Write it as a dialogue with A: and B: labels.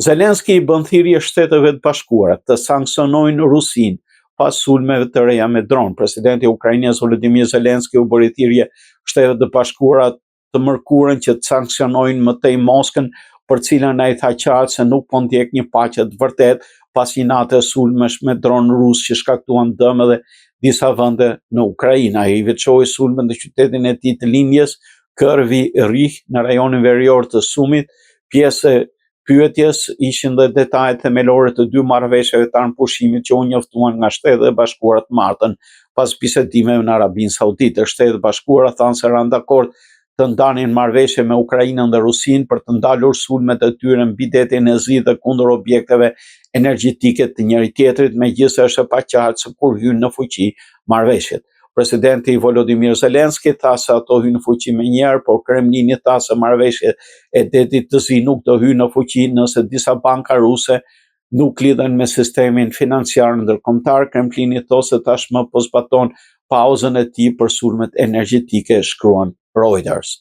A: Zelenski i bën thirrje Shteteve të Bashkuara të sanksionojnë Rusinë pas sulmeve të reja me dron. Presidenti i Ukrainës Volodymyr Zelenski u bëri thirrje Shteteve të Bashkuara të mërkurën që të sanksionojnë më tej Moskën, për cilën ai tha qartë se nuk po ndjek një paqe të vërtetë pas një nate sulmesh me dron rus që shkaktuan dëme dhe disa vende në Ukrainë. Ai veçoi sulmet në qytetin e tij të lindjes, Kërvi Rih, në rajonin verior të Sumit, pjesë e pyetjes ishin dhe detajet themelore të dy marrëveshjeve të armëpushimit që u njoftuan nga Shtetet e Bashkuara të martën pas bisedimeve në Arabinë Saudite. Shtetet e Bashkuara thanë se ranë dakord të ndanin marrëveshje me Ukrainën dhe Rusinë për të ndalur sulmet e tyre mbi Detin e Zi dhe kundër objekteve energjetike të njëri-tjetrit, megjithëse është e paqartë se kur hyjnë në fuqi marrëveshjet. Presidenti Volodymyr Zelensky tha se ato hyjnë në fuqi menjëherë, por Kremlini tha se marrëveshjet e Detit të Zi nuk do hyjnë në fuqi nëse disa banka ruse nuk lidhen me sistemin financiar ndërkombëtar. Kremlini thotë se tashmë po zbaton pauzën e tij për sulmet energjetike, shkruan Reuters.